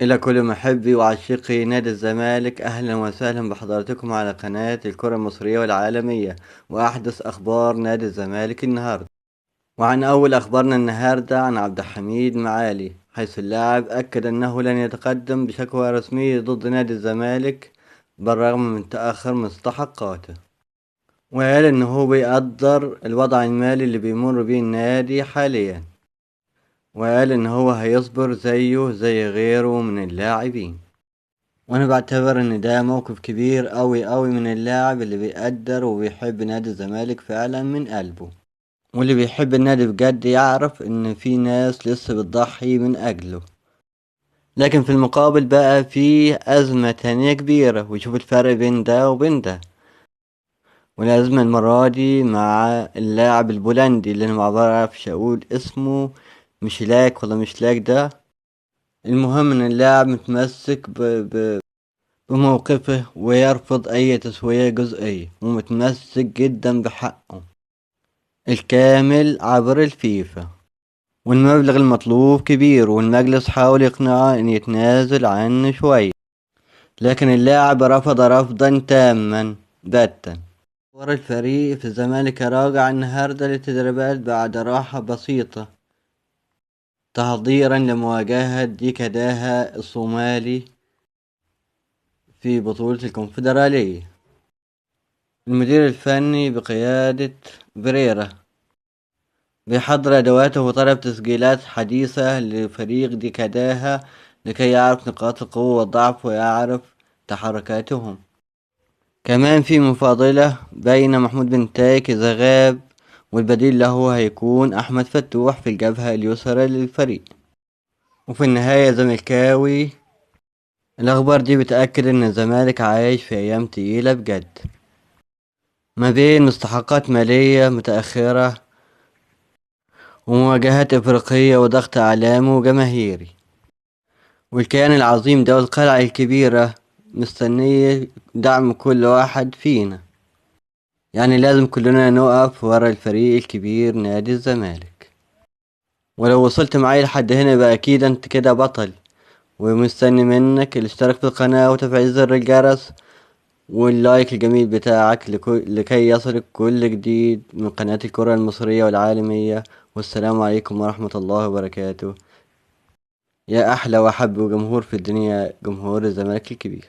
إلى كل محبي وعشاقي نادي الزمالك، أهلا وسهلا بحضراتكم على قناة الكرة المصرية والعالمية وأحدث أخبار نادي الزمالك النهاردة. وعن أول أخبارنا النهاردة عن عبد الحميد معالي، حيث اللاعب أكد أنه لن يتقدم بشكوى رسمية ضد نادي الزمالك بالرغم من تأخر مستحقاته، وقال إن هو بيقدر الوضع المالي اللي بيمر بيه النادي حاليا، وقال إن هو هيصبر زيه زي غيره من اللاعبين. وأنا بعتبر إن ده موقف كبير أوي أوي من اللاعب اللي بيقدر وبيحب نادي الزمالك فعلا من قلبه، واللي بيحب النادي بجد يعرف إن في ناس لسه بتضحي من أجله. لكن في المقابل بقى في أزمة تانية كبيرة، وشوف الفرق بين ده وبين ده. والأزمة المرة دي مع اللاعب البولندي اللي أنا ما بعرفش أقول اسمه، مشلاك ولا مشلاك ده. المهم إن اللاعب متمسك بموقفه ويرفض أي تسوية جزئية، ومتمسك جدا بحقه الكامل عبر الفيفا، والمبلغ المطلوب كبير، والمجلس حاول يقنعه إن يتنازل عنه شوية، لكن اللاعب رفض رفضا تاما باتا. ورا الفريق في الزمالك راجع النهاردة للتدريبات بعد راحة بسيطة تحضيرا لمواجهة ديكاداها الصومالي في بطولة الكونفدرالية. المدير الفني بقيادة بريرا بيحضر أدواته وطلب تسجيلات حديثة لفريق ديكاداها لكي يعرف نقاط القوة والضعف ويعرف تحركاتهم. كمان في مفاضلة بين محمود بن تايك إذا غاب، والبديل له هيكون أحمد فتوح في الجبهة اليسرى للفريق. وفي النهاية زملكاوي، الأخبار دي بتأكد إن الزمالك عايش في أيام تقيلة بجد، ما بين مستحقات مالية متأخرة ومواجهات إفريقية وضغط إعلامي وجماهيري، والكيان العظيم ده والقلعة الكبيرة مستنية دعم كل واحد فينا. يعني لازم كلنا نقف ورا الفريق الكبير نادي الزمالك. ولو وصلت معايا لحد هنا يبقى أكيد أنت كده بطل، ومستني منك الاشتراك في القناة وتفعيل زر الجرس واللايك الجميل بتاعك لكي يصلك كل جديد من قناة الكرة المصرية والعالمية. والسلام عليكم ورحمة الله وبركاته. يا أحلى وأحب جمهور في الدنيا، جمهور الزمالك الكبير.